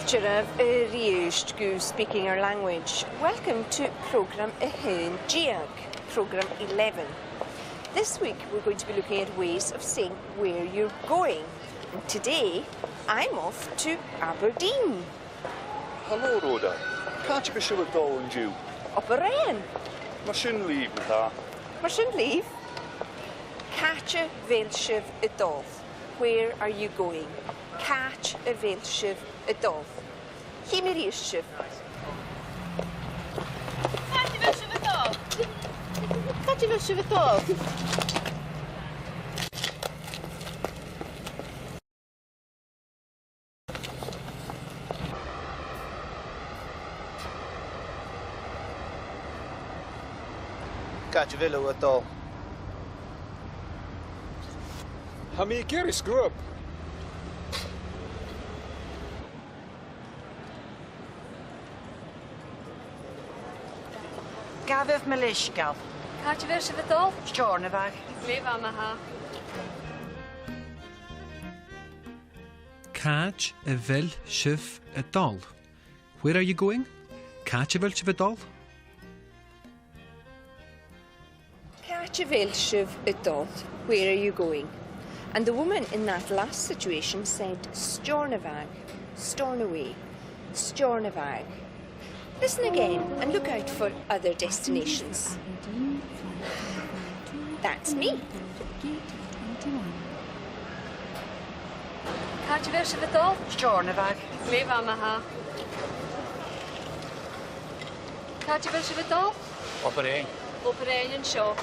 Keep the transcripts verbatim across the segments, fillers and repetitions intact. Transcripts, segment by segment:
Dìreach a-rithist gu Speaking Our Language. Welcome to programme a h-aon deug, programme eleven. This week we're going to be looking at ways of saying where you're going. And today I'm off to Aberdeen. Halò, Rhoda. Càit a bheil sibh a' dol an-diugh? Obar Dheathain. Mar sin leibh, ma-thà. Mar sin leibh. Càit a bheil sibh a' dol? Where are you going? Càit a bheil sibh a' dol? Chì mi a-rithist sibh. Càit a bheil sibh a' dol? Càit a bheil sibh a' dol? Càit a bheil thu a' dol? Tha mi ag iarraidh sgrùb. Gabhaibh mo leisgeul. Càit a bheil sibh a' dol? Steòrnabhagh. Glè mhath, ma-thà. Càit a bheil sibh a' dol? Where are you going? Càit a bheil sibh a' dol? Càit a bheil sibh a' dol? Where are you going? And the woman in that last situation said Steòrnabhagh, Stornoway, Steòrnabhagh. Listen again and look out for other destinations. That's me. Càit a bheil sibh a' dol? Steòrnabhagh. Glè mhath, ma-thà. Càit a bheil sibh a' dol? Obar Dheathain. Obar Dheathain an seo.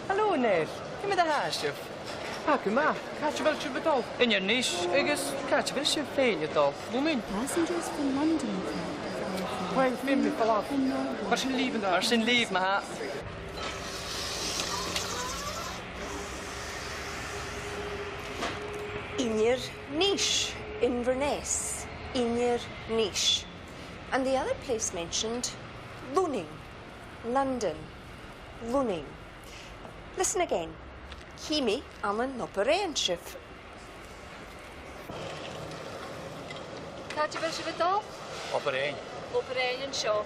Halò, a Nèill. Ciamar a tha sibh? Tha gu math. Càit a bheil sibh a' dol? Inbhir Nis, agus càit a bheil sibh fhèin a' dol? Lunnainn. Passengers for London. Uill, feumaidh mi falbh. Mar sin leibh, a Nèill. Mar sin leibh, ma-thà. Inbhir Nis, Inverness, Inbhir Nis. And the other place mentioned, Lunnainn, London, Lunnainn. Listen again. Chì mi ann an Obar Dheathain sibh. Càit a bheil sibh a' dol? Obar Dheathain. Obar Dheathain an seo.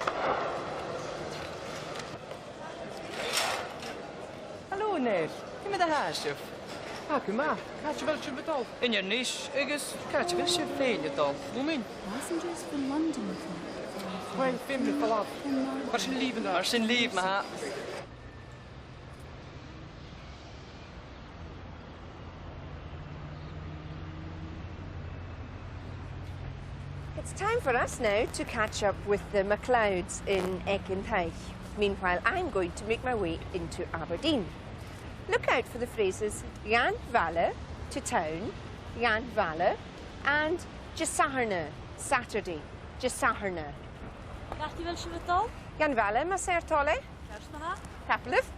Halò, a Nèill. Ciamar a tha sibh? Tha gu math. Càit a bheil sibh a' dol? Inbhir Nis, agus càit a bheil sibh fhèin a' dol? Lunnainn. Passengers for London. Uill, feumaidh mi falbh. Mar sin leibh, a Nèill. Mar sin leibh, ma-thà. It's time for us now to catch up with the MacLeods in Aig an Taigh. Meanwhile, I'm going to make my way into Aberdeen. Look out for the phrases dhan bhaile, to town, dhan bhaile, and Disathairne, Saturday, Disathairne. Càit a bheil sibh a' dol? Dhan bhaile, mas e ur toil e. Ceart ma-thà. Tapadh leibh.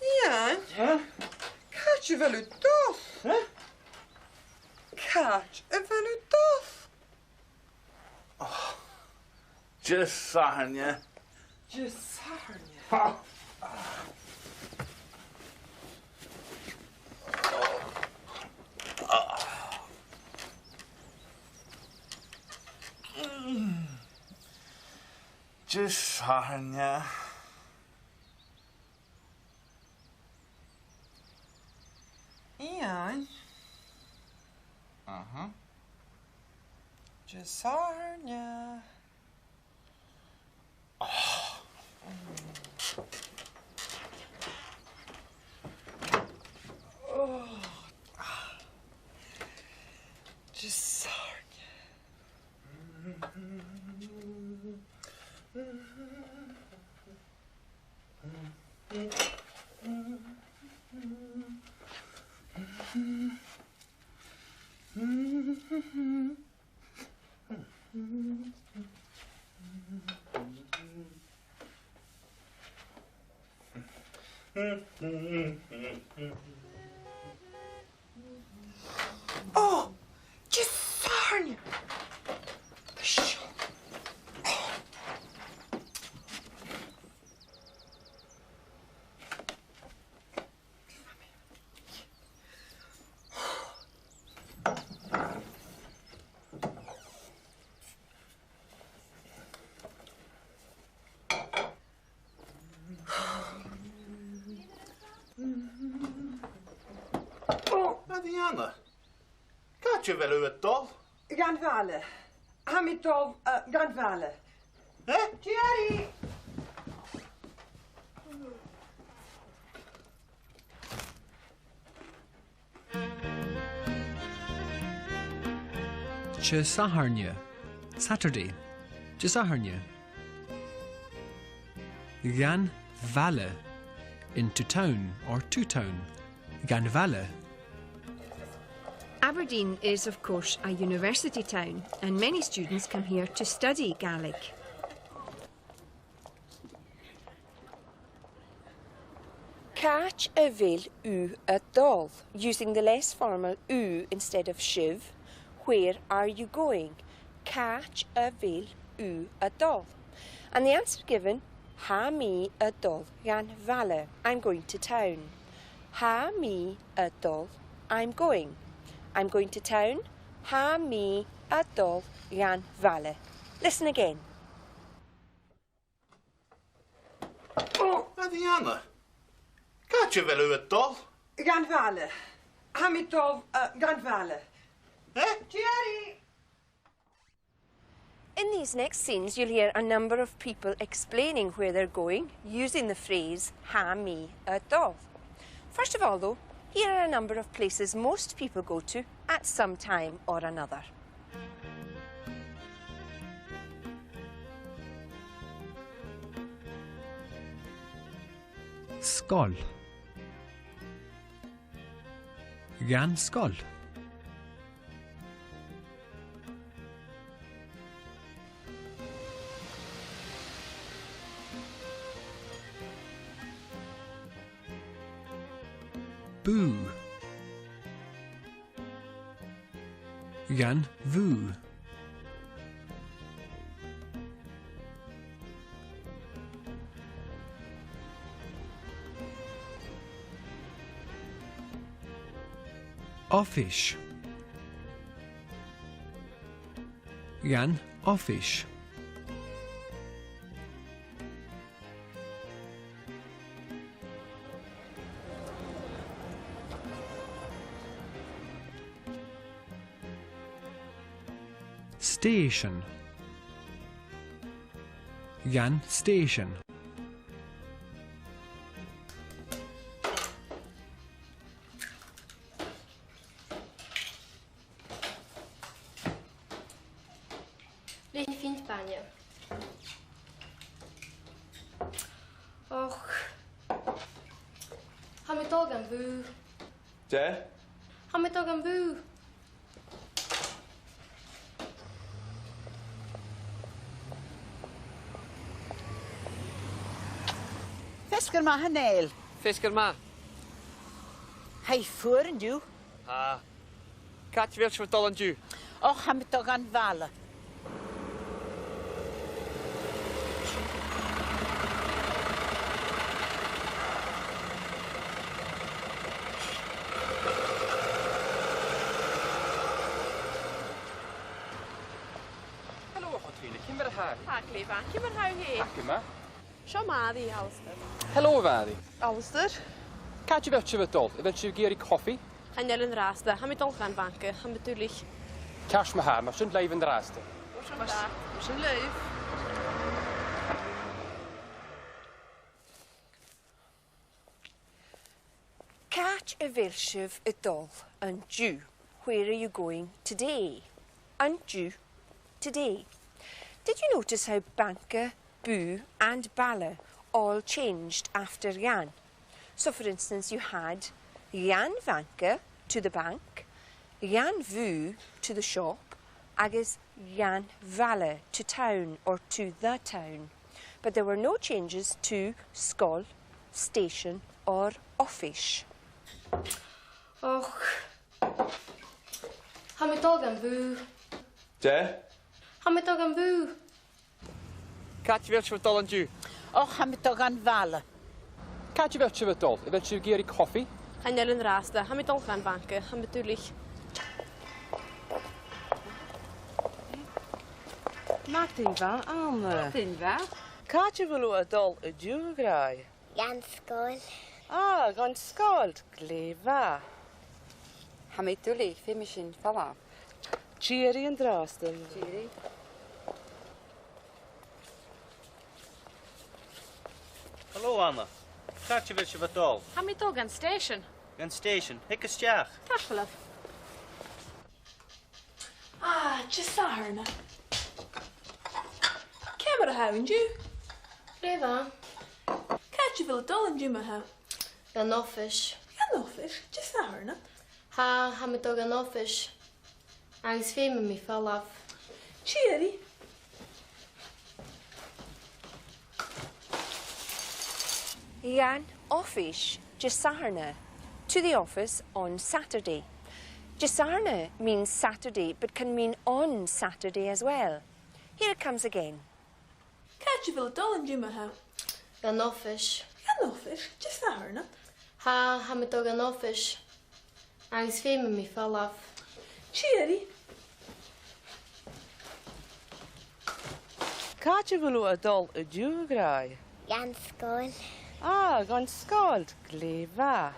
Iain? Huh? Càit a bheil thu a' dol? Huh? Càit a bheil thu a' dol? Oh, Disathairne. Disathairne? Ha! Disathairne. Iain. Aha. Disathairne. Oh. Oh. Disathairne. Ò, Disathairne! Seo. Ò, a Dhìona. Càit a bheil thu a' dol? Dhan bhaile. Tha mi a' dol, eh, dhan bhaile. Eh? Tìoraidh! Disathairne, Saturday. Disathairne. Dhan bhaile, into town or to town. Dhan bhaile. Aberdeen is, of course, a university town, and many students come here to study Gaelic. Càit a bheil thu a' dol? Using the less formal thu instead of sibh, where are you going? Càit a bheil thu a' dol? And the answer given, tha mi a' dol dhan bhaile. I'm going to town. Tha mi a' dol, I'm going. I'm going to town. Tha mi a' dol dhan bhaile. Listen again. Ò, a Dhìona. Càit a bheil thu a' dol? Dhan bhaile. Tha mi a' dol, eh, dhan bhaile. Eh? Tìoraidh! In these next scenes, you'll hear a number of people explaining where they're going, using the phrase, tha mi a' dol. First of all, though, here are a number of places most people go to at some time or another. Sgoil. Dhan sgoil. Bùth. Dhan bhùth. Oifis. Dhan oifis. Stèisean. Dhan stèisean. Le phinnt bainne. Och. Tha mi a' dol dhan bhùth. Dè? Tha mi a' dol dhan bhùth. Feasgar math, a Nèill. Feasgar math. Tha i fuar an-diugh. Tha. Càit a bheil sibh a' dol an-diugh? Och, tha mi a' dol dhan bhaile. Hello, a Chatrìona, ciamar a tha thu? Tha glè mhath, ciamar a tha thu fhèin? Tha gu math. Seo Màiri, Alasdair. Hello, Màiri. Alasdair. Càit a bheil sibh a' dol? A bheil sibh ag iarraidh cofaidh? Chan eil an-dràsta, tha mi a' dol dhan bhanca, tha mi duilich. Ceart ma-thà, mar sin leibh an-dràsta. Mar sin leibh. Càit a bheil sibh a' dol an-diugh? Where are you going today? An-diugh, today. Did you notice how banca, bùth and baile all changed after dhan? So, for instance, you had dhan bhanca, to the bank, dhan bhùth, to the shop, agus dhan bhaile, to town or to the town. But there were no changes to sgoil, station or office. Och. Tha mi a' dol dhan bhùth. Dè? Tha mi a' dol dhan bhùth. Càit a bheil sibh a' dol an-diugh? Och, tha mi a' dol dhan bhaile. Càit a bheil sibh a' dol? A bheil sibh ag iarraidh cofaidh? Chan eil an-dràsta. Tha mi a' dol dhan bhanca. Tha mi duilich. Madainn mhath, Anna. Madainn mhath. Càit a bheil thu a' dol an-diugh, a ghràidh? Dhan sgoil. Ah, dhan sgoil. Glè mhath. Tha mi duilich, feumaidh sinn falbh. Tìoraidh an-dràsta. Tìoraidh. Hello, Anna. Càit a bheil sibh a' dol? Tha mi a' dol dhan station. Dhan station? Thig a-steach. Tapadh leibh. Ah, Disathairne. Ciamar a tha thu an-diugh? Glè mhath. Càit a bheil thu a' dol an-diugh, ma-thà? Dhan oifis. Dhan oifis? Disathairne? Tha, tha mi a' dol dhan oifis. Agus feumaidh mi falbh. Tìoraidh. Dhan oifis Disathairne. To the office on Saturday. Disathairne means Saturday, but can mean on Saturday as well. Here it comes again. Càit a bheil thu a' dol an-diugh, ma-thà? Dhan oifis. Dhan oifis? Disathairne? Tha, tha mi a' dol dhan oifis. Agus feumaidh mi falbh. Tìoraidh. Càit a bheil thu a' dol an-diugh, a ghràidh? Dhan sgoil. Ah, dhan sgoil. Glè mhath.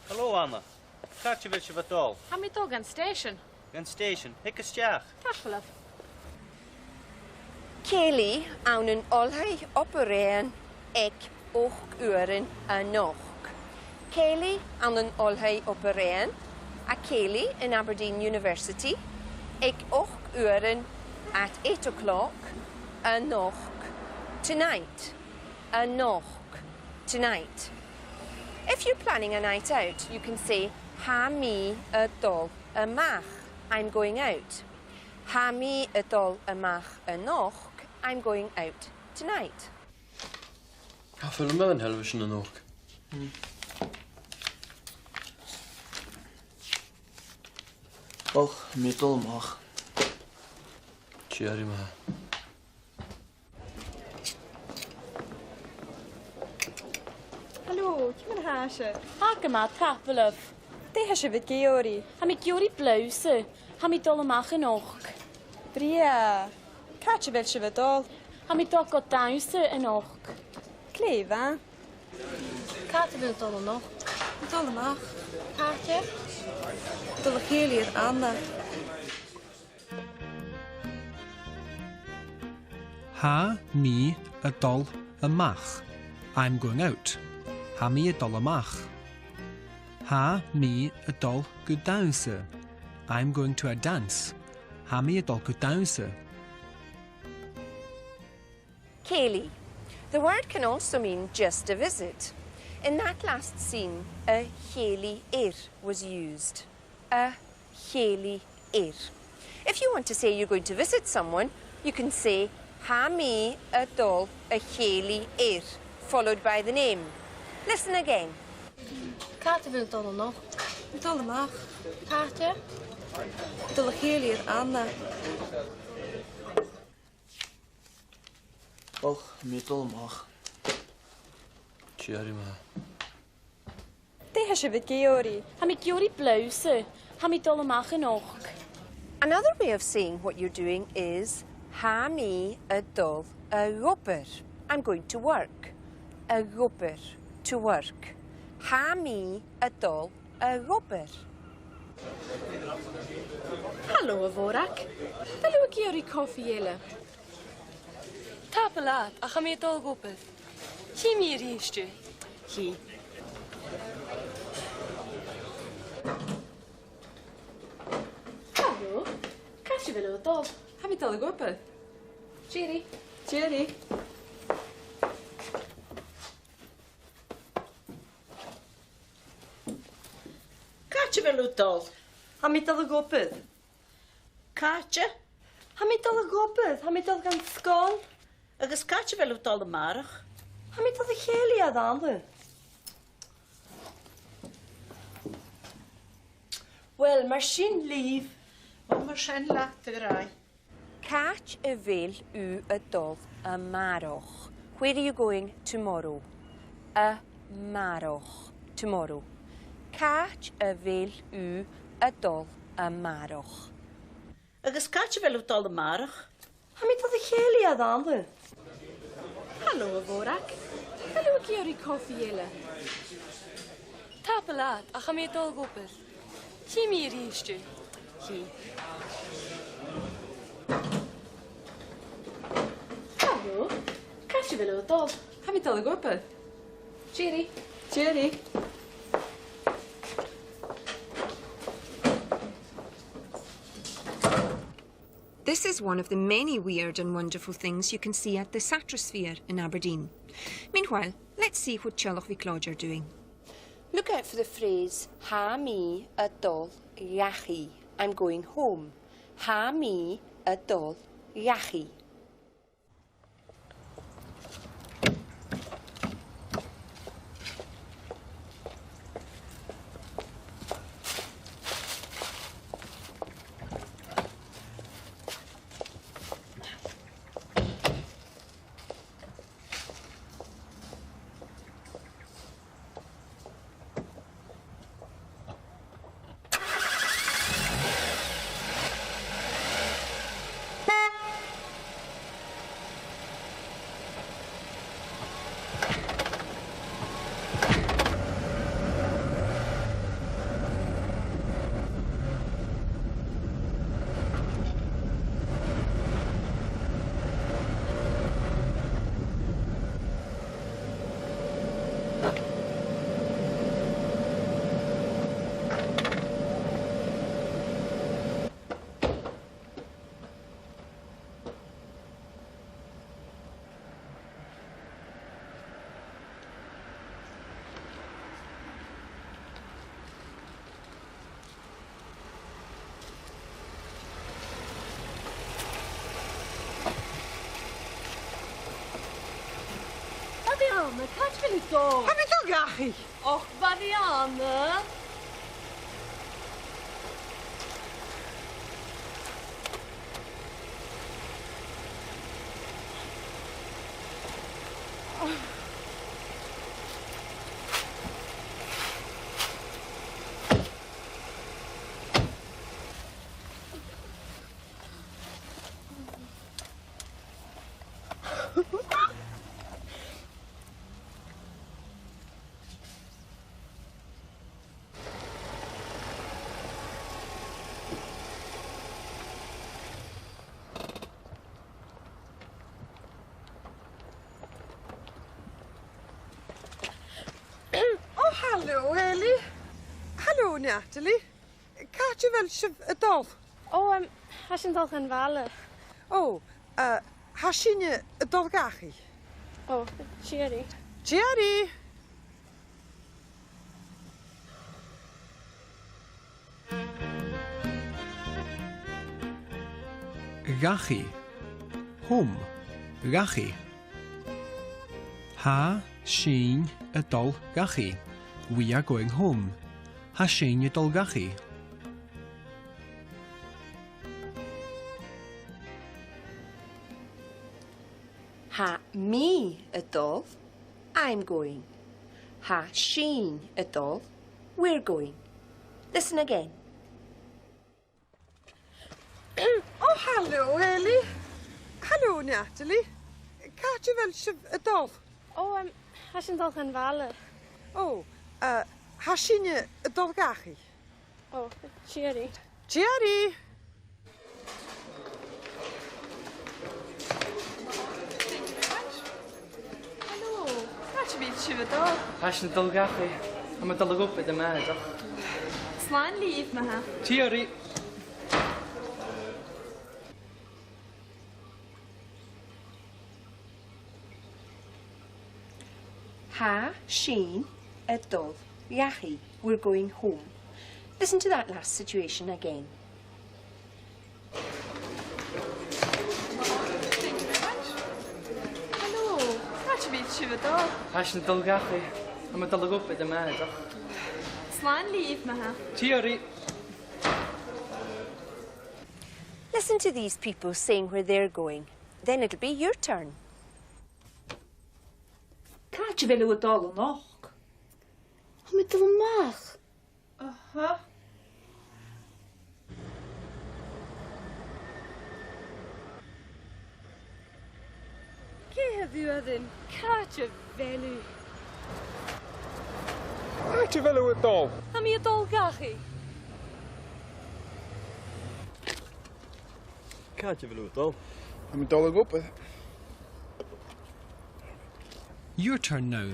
Hello, Anna. Càit a bheil sibh a' dol? Tha mi a' dol dhan station. Dhan station. Thig a-steach. Tapadh leibh. Cèilidh ann an Oilthigh Obar Dheathain aig ochd uairean a-nochd. Cèilidh ann an Oilthigh Obar Dheathain, a cèilidh in Aberdeen University, aig ochd uairean, at eight o'clock, a-nochd, tonight, a-nochd, tonight. If you're planning a night out, you can say, tha mi a' dol a-mach, I'm going out. Tha mi a' dol a-mach a-nochd, I'm going out tonight. Tha film air an telebhisean a-nochd. Och, tha mi a' dol a-mach. Tìoraidh, ma-thà. Hello, ciamar a tha sibh? Tha gu math, tapadh leibh. Dè tha sibh ag iarraidh? Tha mi ag iarraidh blobhsa. Tha mi a' dol a-mach a-nochd. Brèagha. Càit a bheil sibh a' dol? Tha mi a' dol gu dannsa a-nochd. Glè mhath. Càit a bheil thu a' dol a-nochd? A' dol a-mach. Càite? A' dol a chèilidh air Anna. Tha mi a' dol a-mach. I'm going out. Tha mi a' dol a-mach. Tha mi a' dol gu dannsa. I'm going to a dance. Tha mi a' dol gu dannsa. Cèilidh. The word can also mean just a visit. In that last scene, a chèilidh air was used. A chèilidh air. If you want to say you're going to visit someone, you can say, tha mi a' dol a chèilidh air, followed by the name. Listen again. Càit a bheil thu a' dol a-nochd? A' dol a-mach. Càite? A' dol a chèilidh air Anna. Och, tha mi a' dol a-mach. Tìoraidh, ma-thà. Dè tha sibh ag iarraidh? Tha mi ag iarraidh blobhsa. Tha mi a' dol a-mach a-nochd. Another way of saying what you're doing is, tha mi a' dol a dh'obair. I'm going to work. A dh'obair, to work. Tha mi a' dol a dh'obair. Halò, a Mhòrag. A bheil thu ag iarraidh cofaidh eile? Tapadh leat, ach tha mi a' dol a dh'obair. Chì mi a-rithist thu. Chì. Halò. Càit a bheil thu a' dol? Tha mi a' dol a dh'obair. Tìoraidh. Tìoraidh. Càit a bheil thu a' dol? Tha mi a' dol a dh'obair. Càite? Tha mi a' dol a dh'obair. Tha mi a' dol dhan sgoil. Agus càit a bheil thu a' dol a-màireach? Tha mi a' dol a chèilidh a-rithist. Uill, mar sin leibh. Uill, mar sin leat, a ghràidh. Càit a bheil thu a' dol a-màireach? Where are you going tomorrow? A-màireach. Tomorrow. Càit a bheil thu a' dol a-màireach? Agus càit a bheil thu a' dol a-màireach? Tha mi a' dol a chèilidh a-rithist. Halò, a Mhòrag. A bheil thu ag iarraidh cofaidh eile? Tapadh leat, ach tha mi a' dol a dh'obair. Chì mi a-rithist thu. Chì. Halò. Càit a bheil thu a' dol? Tha mi a' dol a dh'obair. Tìoraidh. Tìoraidh. This is one of the many weird and wonderful things you can see at the Satrosphere in Aberdeen. Meanwhile, let's see what Teaghlach MhicLeòid are doing. Look out for the phrase, tha mi a' dol dhachaigh. I'm going home. Tha mi a' dol dhachaigh. Màiri Anna, càit a bheil thu a' dol? Tha mi a' dol dhachaigh. Och, Màiri Anna. Ò, halò, Ellie. Halò, Natalie. Càit a bheil sibh a' dol? Ò, em, tha sinn a' dol dhan bhaile. Ò, eh, tha sinne a' dol dhachaigh. Ò, tìoraidh. Tìoraidh. Dhachaigh. Home. Dhachaigh. Tha sinn a' dol dhachaigh. We are going home. Tha sinn a' dol dhachaigh. Tha mi a' dol, I'm going. Tha sinn a' dol, we're going. Listen again. Ò, halò, Ellie. Halò, Natalie. Càit a bheil sibh a' dol? Ò, em, tha sinn a' dol dhan bhaile. Ò, eh, tha sinne a' dol dhachaigh. Ò, tìoraidh. Tìoraidh. Halò, càit a bheil sibh a' dol? Tha sinn a' dol dhachaigh. Tha mi a' dol a dh'obair a-màireach. Slàn leibh, ma-thà. Tìoraidh. Tha sinn a' dol dhachaigh. We're going home. Listen to that last situation again. Halò, càit a bheil Sibh a' dol? Tha sinn a' dol dhachaigh. Tha mi a' dol a dh'obair a-màireach. Slàn leibh, ma-thà. Tìoraidh. Listen to these people saying where they're going. Then it'll be your turn. Càit a bheil thu a' dol a-nochd? Tha mi a' dol a-mach. Aha. Cò tha thu a' dol? Càit a bheil thu? Càit a bheil thu a' dol? Tha mi a' dol dhachaigh. Càit a bheil thu a' dol? Tha mi a' dol a dh'obair. Your turn now.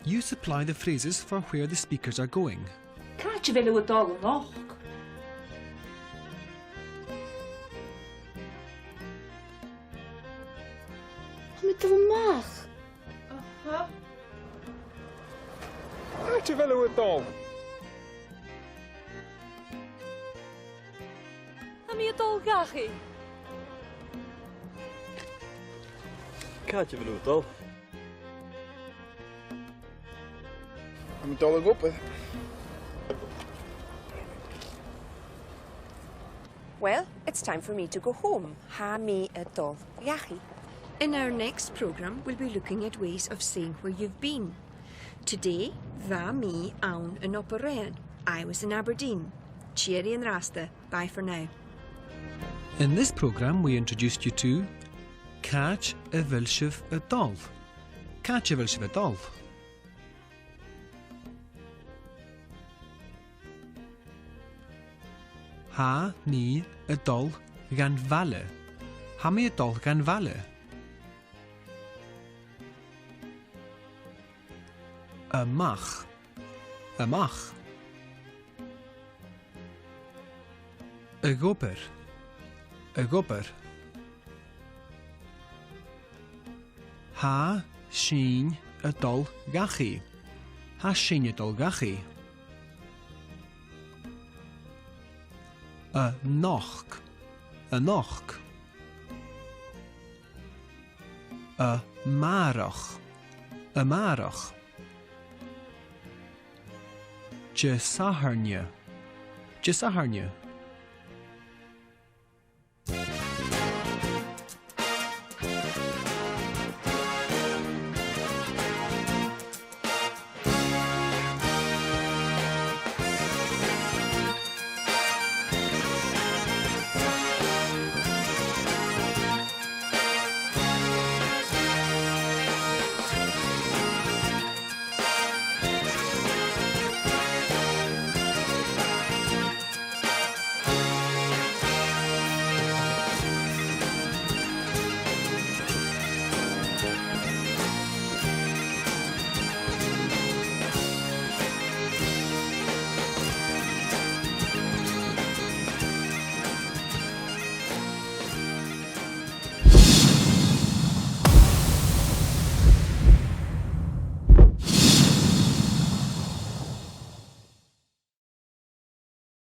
You supply the phrases for where the speakers are going. Càit a bheil thu a' dol a-nochd? Tha mi a' dol a-mach. Aha. Càit a bheil thu a' dol? Tha mi a' dol dhachaigh. Càit a bheil thu a' dol? Tha mi a' dol a dh'obair. Well, it's time for me to go home. Tha mi a' dol dhachaigh. In our next programme, we'll be looking at ways of saying where you've been. Today, bha mi ann an Obar Dheathain. I was in Aberdeen. Tìoraidh an-dràsta. Bye for now. In this programme, we introduced you to: Càit a bheil sibh a' dol? Càit a bheil sibh a' dol? Tha mi a' dol dhan bhaile. Tha mi a' dol dhan bhaile. A-mach. A-mach. A dh'obair. A dh'obair. Tha sinn a' dol dhachaigh. Tha sinn a' dol dhachaigh. A-nochd. A-nochd. A-màireach. A-màireach. Disathairne. Disathairne.